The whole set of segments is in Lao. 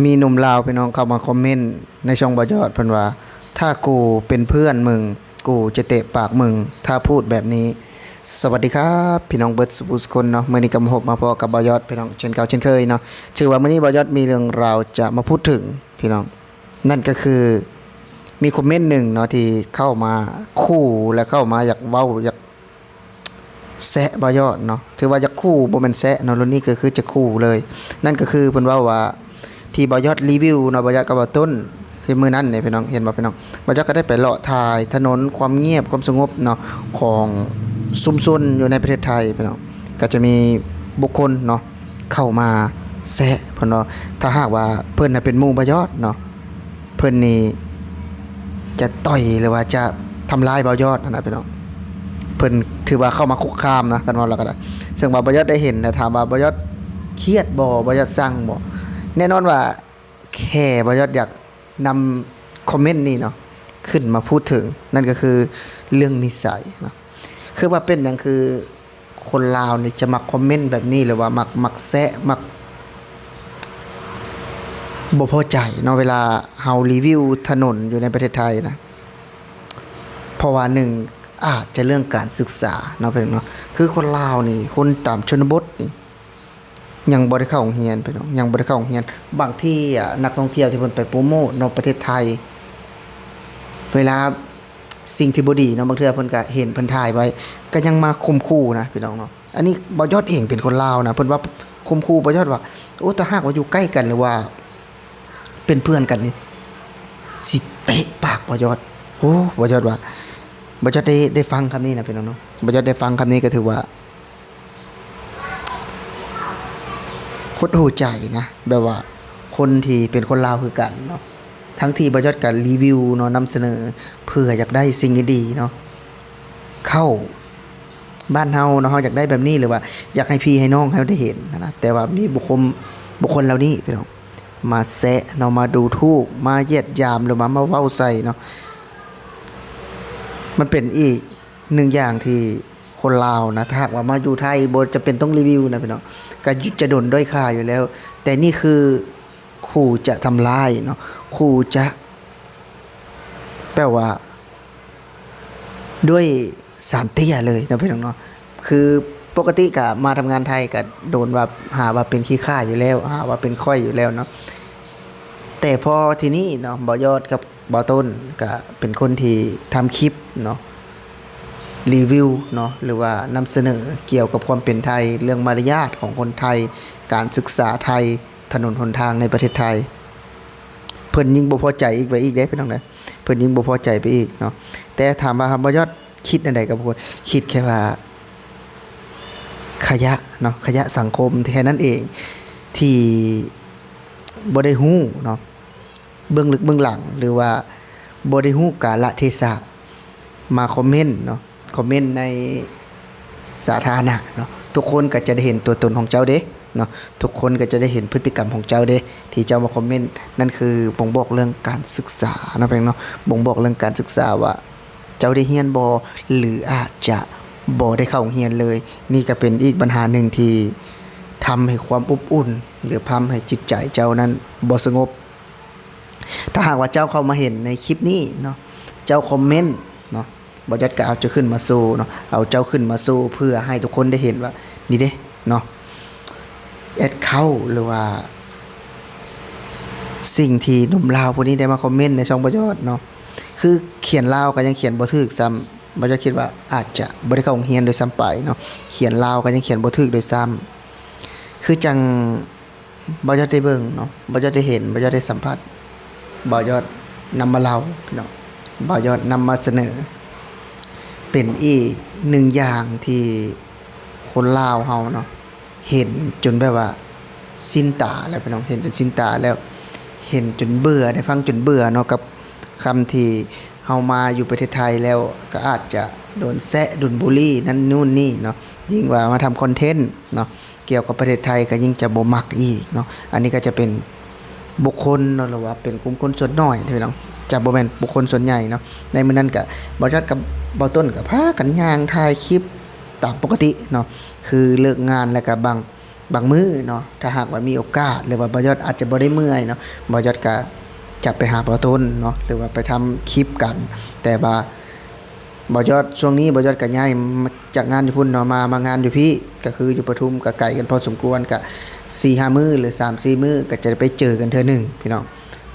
ມີໜຸ່ມລາວພີ່ນ້ອງເຂົ້າມາຄອມເມັນໃນຊ່ອງບ່າວຍອດ ເພິ່ນວ່າ ຖ້າກູເປັນເພື່ອນມຶງ ກູຈະເຕະປາກມຶງ ຖ້າພູດແບບນີ້. ສະຫວັດດີຄັບ ພີ່ນ້ອງເບິດສູ່ຜູ້ສູ່ຄົນເນາະ, ມື້ນີ້ກໍມາພົບມາພໍ້ກັບບ່າວຍອດ ພີ່ນ້ອງ ເຊັ່ນເກົ່າເຊັ່ນເຄີຍເນາະ. ຖືວ່າມື້ນີ້ບ່າວຍອດມີເລື່ອງລາວຈະມາພູດເຖິງ ພີ່ນ້ອງ, ນັ້ນກໍຄືມີຄອມເມັນໜຶ່ງເນາະ ທີ່ເຂົ້າມາຂູ່ ແລະ ເຂົ້າມາຢາກເວົ້າ ຢາກ ແຊະບ່າວຍອດເນາະ, ຖືວ່າຢາກຂູ່ ບໍ່ແມ່ນແຊະເນາະ, ລຸ້ນນີ້ກໍຄືຈະຂູ່ເລີຍ. ນັ້ນກໍຄືເພິ່ນເວົ້າວ່າ ທີ່ບ່າວຍອດຣີວິວເນາະ, ບ່າວຍອດກັບບ່າວຕົ້ນ ທີ່ມື້ນັ້ນນີ້ພີ່ນ້ອງ ເຫັນບໍ່ພີ່ນ້ອງ? ບ່າວຍອດກໍໄດ້ໄປເລາະຖ່າຍຖະໜົນຄວາມງຽບຄວາມສະຫງົບເນາະ ຂອງຊຸມຊົນຢູ່ໃນປະເທດໄທພີ່ນ້ອງ, ກໍຈະມີບຸກຄົນເນາະ ເຂົ້າມາແຊະເພິ່ນເນາະ. ຖ້າຫາກວ່າເພິ່ນນະເປັນໝູ່ບ່າວຍອດເນາະ ເພິ່ນນີ້ຈະຕ່ອຍ ຫຼືວ່າຈະທຳລາຍບ່າວຍອດຫັ້ນນະພີ່ນ້ອງ. ເພິ່ນຖືວ່າເຂົ້າມາຄຸກຄາມນະ ຄັນເວົ້າແລ້ວກໍໄດ້. ເຊິ່ງວ່າບ່າວຍອດໄດ້ເຫັນນະ, ຖາມວ່າບ່າວຍອດຄຽດບໍ່? ບ່າວຍອດຊັງບໍ່? ແນ່ນອນວ່າແຄ່ບ່າວຍອດຢາກນຳຄອມເມັນນີ້ເນາະ ຂຶ້ນມາພູດເຖິງ, ນັ້ນກໍຄືເລື່ອງນິໄສເນາະ. ຄືວ່າເປັນຫຍັງຄື ຄົນລາວນີ້ຈະມັກຄອມເມັນແບບນີ້ ຫຼືວ່າມັກ ມັກແຊະ ມັກບໍ່ພໍໃຈເນາະ ເວລາເຮົາຣີວິວຖະໜົນຢູ່ໃນປະເທດໄທນະ. ເພາະວ່າໜຶ່ງ ອາດຈະເລື່ອງການສຶກສາເນາະ ພີ່ນ້ອງເນາະ, ຄືຄົນລາວນີ້ ຄົນຕາມຊົນນະບົດນີ້ ຍັງບໍ່ໄດ້ເຂົ້າໂຮງຮຽນ ພີ່ນ້ອງ, ຍັງບໍ່ໄດ້ເຂົ້າໂຮງຮຽນ. ບາງທີ ອາ ນັກທ່ອງທ່ຽວທີ່ເພິ່ນໄປໂປຣໂມດເນາະ ປະເທດໄທ ເວລາ ສິ່ງທີ່ບໍ່ດີເນາະ ບາງເທື່ອເພິ່ນກະເຫັນເພິ່ນຖ່າຍໄວ້ ກະຍັງມາຂົ່ມຂູ່ນະພີ່ນ້ອງເນາະ. ອັນນີ້ບ່າວຍອດເອງເປັນຄົນລາວນະ ເພິ່ນວ່າຂົ່ມຂູ່ບ່າວຍອດວ່າ ໂອ້ ຖ້າຫາກວ່າຢູ່ໃກ້ກັນ ຫຼືວ່າເປັນເພື່ອນກັນນີ້ ຊິເຕະປາກບ່າວຍອດ. ໂອ້ ບ່າວຍອດວ່າ ບ່າວຍອດໄດ້ ໄດ້ຟັງຄຳນີ້ນະພີ່ນ້ອງເນາະ, ບ່າວຍອດໄດ້ຟັງຄຳນີ້ກະຖືວ່າ ຫົດຫູ່ໃຈນະ ແບບວ່າຄົນທີ່ເປັນຄົນລາວຄືກັນເນາະ, ທັງທີ່ບ່າວຍອດກະຣີວິວເນາະ ນຳສະເໜີເພື່ອຢາກໄດ້ສິ່ງດີໆເນາະ ເຂົ້າບ້ານເຮົາເນາະ, ເຮົາຢາກໄດ້ແບບນີ້ ຫຼືວ່າຢາກໃຫ້ພີ່ໃຫ້ນ້ອງເຮົາໄດ້ເຫັນນະ, ແຕ່ວ່າມີບຸກຄົນ ບຸກຄົນເຫຼົ່ານີ້ພີ່ນ້ອງ ມາແຊະເນາະ ມາດູຖູກ ມາຢຽດຢາມ ຫຼືວ່າມາເວົ້າໃສ່ເນາະ. ມັນເປັນອີກໜຶ່ງຢ່າງທີ່ ຄົນລາວນະ ຖ້າຫາກວ່າມາຢູ່ໄທ ບໍ່ຈຳເປັນຕ້ອງຣີວິວນະພີ່ນ້ອງ ກະຈະດົນດ້ອຍຄ່າຢູ່ແລ້ວ. ແຕ່ນີ້ຄືຂູ່ຈະທຳລາຍເນາະ, ຂູ່ຈະ ແປວ່າ ດ້ວຍສານເຕ້ຍເລີຍເນາະພີ່ນ້ອງເນາະ. ຄືປົກກະຕິກະມາທຳງານໄທກະໂດນວ່າ ຫາວ່າເປັນຂີ້ຂ້າຢູ່ແລ້ວ ຫາວ່າເປັນຂ້ອຍຢູ່ແລ້ວເນາະ. ແຕ່ພໍທີນີ້ເນາະ ບ່າວຍອດກັບ ບ່າວຕົ້ນກະເປັນຄົນທີ່ທຳຄລິບເນາະ ຣີວິວເນາະ ຫຼືວ່ານຳສະເໜີກ່ຽວກັບຄວາມເປັນໄທ, ເລື່ອງມາລະຍາດຂອງຄົນໄທ, ການສຶກສາໄທ, ຖະໜົນຫົນທາງໃນປະເທດໄທ. ເພິ່ນຍິ່ງບໍ່ພໍໃຈອີກໄປອີກເດ້ພີ່ນ້ອງເດີ, ເພິ່ນຍິ່ງບໍ່ພໍໃຈໄປອີກເນາະ. ແຕ່ຖາມວ່າບ່າວຍອດຄິດແນວໃດກັບຄົນ? ຄິດແຄ່ວ່າ ຂະຫຍະເນາະ, ຂະຫຍະສັງຄົມແຄ່ນັ້ນເອງ ທີ່ບໍ່ໄດ້ຮູ້ເນາະ ເບື້ອງເລິກເບື້ອງຫຼັງ ຫຼືວ່າບໍ່ໄດ້ຮູ້ກາລະເທສະ ມາຄອມເມັນເນາະ, ຄອມເມັນໃນສາທາລະນະເນາະ. ທຸກຄົນກໍຈະໄດ້ເຫັນຕົວຕົນຂອງເຈົ້າເດ້ເນາະ, ທຸກຄົນກໍຈະໄດ້ເຫັນພຶດຕິກຳຂອງເຈົ້າເດ້ ທີ່ເຈົ້າມາຄອມເມັນ. ນັ້ນຄືບົ່ງບອກເລື່ອງການສຶກສາເນາະ ພີ່ນ້ອງເນາະ, ບົ່ງບອກເລື່ອງການສຶກສາວ່າ ເຈົ້າໄດ້ຮຽນບໍ່ ຫຼືອາດຈະບໍ່ໄດ້ເຂົ້າໂຮງຮຽນເລີຍ. ນີ້ກໍເປັນອີກບັນຫາໜຶ່ງທີ່ທຳໃຫ້ຄວາມອົບອຸ່ນ ຫຼືທຳໃຫ້ຈິດໃຈເຈົ້ານັ້ນບໍ່ສະຫງົບ. ຖ້າຫາກວ່າເຈົ້າເຂົ້າມາເຫັນໃນຄລິບນີ້ເນາະ, ເຈົ້າຄອມເມັນເນາະ, ບ່າວຍອດກໍເອົາເຈົ້າຂຶ້ນມາໂຊເນາະ, ເອົາເຈົ້າຂຶ້ນມາໂຊເພື່ອໃຫ້ທຸກຄົນໄດ້ເຫັນວ່າ ນີ້ເດ້ເນາະ ແອັກເຄົາ ຫຼືວ່າ ສິ່ງທີ່ໜຸ່ມລາວຜູ້ນີ້ໄດ້ມາຄອມເມັນໃນຊ່ອງບ່າວຍອດເນາະ. ຄືຂຽນລາວກໍຍັງຂຽນບໍ່ຖືກຊ້ຳ, ບ່າວຍອດຄິດວ່າອາດຈະບໍ່ໄດ້ເຂົ້າໂຮງຮຽນດ້ວຍຊ້ຳໄປເນາະ, ຂຽນລາວກໍຍັງຂຽນບໍ່ຖືກດ້ວຍຊ້ຳ. ຄືຈັ່ງບ່າວຍອດໄດ້ເບິ່ງເນາະ, ບ່າວຍອດໄດ້ເຫັນ, ບ່າວຍອດໄດ້ສຳຜັດ, ບ່າວຍອດນຳມາເລົ່າພີ່ນ້ອງ, ບ່າວຍອດນຳມາສະເໜີ ເປັນອີກໜຶ່ງຢ່າງທີ່ຄົນລາວເຮົາເນາະ ເຫັນຈົນແບບວ່າຊິນຕາແລ້ວພີ່ນ້ອງ, ເຫັນຈົນຊິນຕາແລ້ວ, ເຫັນຈົນເບື່ອ, ໄດ້ຟັງຈົນເບື່ອເນາະ ກັບຄຳທີ່ເຮົາມາຢູ່ປະເທດໄທແລ້ວ ກໍອາດຈະໂດນແຊະ ໂດນບູລີ ນັ້ນນູ້ນນີ້ເນາະ, ຍິ່ງວ່າມາທຳຄອນເທັນເນາະ ກ່ຽວກັບປະເທດໄທ ກໍຍິ່ງຈະບໍ່ມັກອີກເນາະ. ອັນນີ້ກໍຈະເປັນບຸກຄົນເນາະ ຫຼືວ່າເປັນກຸ່ມຄົນສ່ວນນ້ອຍເນາະ ຈະບໍ່ແມ່ນບຸກຄົນສ່ວນໃຫຍ່ເນາະ. ໃນມື້ນັ້ນກໍ ບ່າວຈັດກັບບ່າວຕົ້ນກໍພາກັນຍ່າງຖ່າຍຄລິບຕາມປົກກະຕິເນາະ, ຄືເລີກງານແລ້ວກໍບາງ ບາງມື້ເນາະ ຖ້າຫາກວ່າມີໂອກາດ ຫຼືວ່າບ່າວຍອດອາດຈະບໍ່ໄດ້ເມື່ອຍເນາະ ບ່າວຍອດກະຈະໄປຫາບ່າວຕົ້ນເນາະ ຫຼືວ່າໄປທຳຄລິບກັນ ແຕ່ວ່າບ່າວຍອດ ຊ່ວງນີ້ບ່າວຍອດກະຍ້າຍຈາກງານຢູ່ພຸ້ນເນາະ ມາ ມາງານຢູ່ພີ້ ກະຄືຢູ່ປະທຸມ ກະໄກກັນພໍສົມຄວນ ກະສີ່ຫ້າມື້ ຫຼືສາມສີ່ມື້ ກະຈະໄດ້ໄປເຈີກັນເທື່ອໜຶ່ງພີ່ນ້ອງ.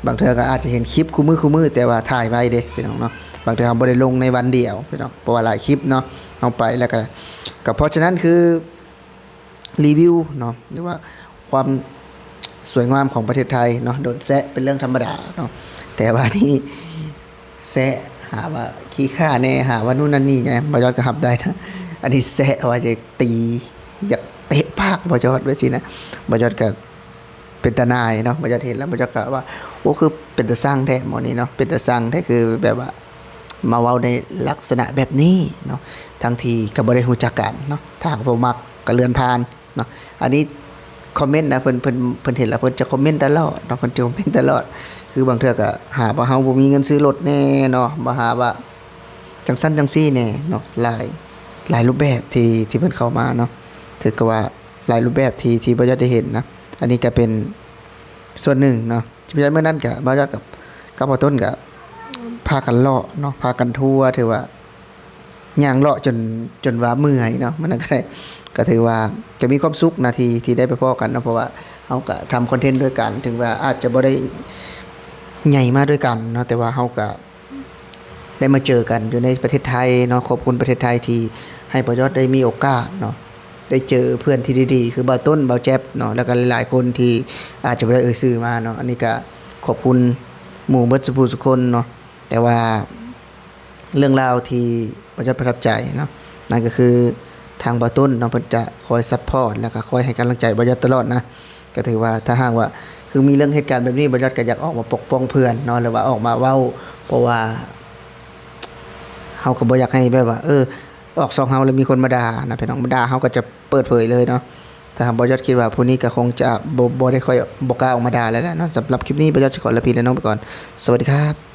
ບາງເທື່ອກະອາດຈະເຫັນຄລິບຄູ່ມື້ໆ ແຕ່ວ່າຖ່າຍໄວເດ້ພີ່ນ້ອງເນາະ ບາງເທື່ອເຮົາບໍ່ໄດ້ລົງໃນວັນດຽວພີ່ນ້ອງ ເພາະວ່າຫຼາຍຄລິບເນາະ ເຮົາໄປແລ້ວກະ ກະເພາະສະນັ້ນຄື ຣີວິວເນາະ ຫຼືວ່າຄວາມສວຍງາມຂອງປະເທດໄທເນາະ ໂດນແຊະເປັນເລື່ອງທຳມະດາເນາະ ແຕ່ວ່ານີ້ແຊະຫາວ່າຂີ້ຂ້າແດ່ ຫາວ່ານູ້ນນັ້ນນີ້ແດ່ ບ່າວຍອດກະຮັບໄດ້ນະ ອັນນີ້ແຊະວ່າຢາກຕີ ຢາກເຕະປາກບ່າວຍອດແບບຊີ້ນະ ບ່າວຍອດກະເປັນຕາໜ່າຍເນາະ ບ່າວຍອດເຫັນແລ້ວ ບ່າວຍອດກະວ່າ ໂອ້ ຄືເປັນຕາຊັງແທ້ໝໍນີ້ເນາະ ເປັນຕາຊັງແທ້ ຄືແບບວ່າ ມາເວົ້າໃນລັກສະນະແບບນີ້ເນາະ ທັງທີ່ກະບໍ່ໄດ້ຮູ້ຈັກກັນເນາະ ຖ້າຫາກບໍ່ມັກກະເລື່ອນຜ່ານເນາະ ອັນນີ້ຄອມເມັນນະ ເພິ່ນ ເພິ່ນ ເພິ່ນເຫັນແລ້ວເພິ່ນຈະຄອມເມັນຕະຫຼອດເນາະ ເພິ່ນຈະຄອມເມັນຕະຫຼອດ ຄືບາງເທື່ອກະຫາວ່າເຮົາບໍ່ມີເງິນຊື້ລົດແດ່ເນາະ ບໍ່ຫາວ່າຈັ່ງຊັ້ນຈັ່ງຊີ້ແດ່ເນາະ ຫຼາຍ ຫຼາຍຮູບແບບທີ່ ທີ່ເພິ່ນເຂົ້າມາເນາະ ຖືກະວ່າຫຼາຍຮູບແບບທີ່ ທີ່ບໍ່ຢາກໄດ້ເຫັນນະ ອັນນີ້ກະເປັນ ສ່ວນໜຶ່ງເນາະ ທີ່ໄປເມື່ອນັ້ນກະບ່າວຍອດກັບ ກັບບ່າວຕົ້ນກະພາກັນເລາະເນາະ ພາກັນທົວ ຖືວ່າຍ່າງເລາະຈົນ ຈົນວ່າເມື່ອຍເນາະ ມັນກະໄດ້ ກະຖືວ່າກະມີຄວາມສຸກນະ ທີ່ ທີ່ໄດ້ໄປພໍ້ກັນເນາະ ເພາະວ່າເຮົາກະທຳຄອນເທັນດ້ວຍກັນ ເຖິງວ່າອາດຈະບໍ່ໄດ້ໃຫຍ່ມາດ້ວຍກັນເນາະ ແຕ່ວ່າເຮົາກະ ໄດ້ມາເຈີກັນຢູ່ໃນປະເທດໄທເນາະ ຂອບຄຸນປະເທດໄທທີ່ໃຫ້ບ່າວຍອດໄດ້ມີໂອກາດເນາະ ໄດ້ເຈີເພື່ອນທີ່ດີໆ ຄືບ່າວຕົ້ນ ບ່າວແຈັບເນາະ ແລ້ວກະຫຼາຍໆຄົນທີ່ອາດຈະບໍ່ໄດ້ເອີ່ຍຊື່ມາເນາະ ອັນນີ້ກະຂອບຄຸນໝູ່ເບິດສູ່ຜູ້ສູ່ຄົນເນາະ ແຕ່ວ່າເລື່ອງລາວທີ່ບ່າວຍອດປະທັບໃຈເນາະ ນັ້ນກະຄືທາງບ່າວຕົ້ນເນາະ ເພິ່ນຈະຄອຍຊັບພອດ ແລ້ວກະຄອຍໃຫ້ກຳລັງໃຈບ່າວຍອດຕະຫຼອດນະ. ກະຖືວ່າຖ້າຫາກວ່າ ຄືມີເລື່ອງເຫດການແບບນີ້ ບ່າວຍອດກະຢາກອອກມາປົກປ້ອງເພື່ອນເນາະ ຫຼືວ່າອອກມາເວົ້າ ເພາະວ່າເຮົາກະບໍ່ຢາກໃຫ້ແບບວ່າ ເອີ ອອກຊ່ອງເຮົາແລ້ວມີຄົນມາດ່ານະພີ່ນ້ອງ ມາດ່າເຮົາກະຈະເປີດເຜີຍເລີຍເນາະ ຖ້າຫາກບ່າວຍອດຄິດວ່າຜູ້ນີ້ກະຄົງຈະບໍ່ ບໍ່ໄດ້ຄ່ອຍ ບໍ່ກ້າອອກມາດ່າແລ້ວແຫຼະເນາະ. ສຳລັບຄລິບນີ້ ບ່າວຍອດຊິຂໍລາພີ່ລານ້ອງໄປກ່ອນ ສະຫວັດດີຄັບ.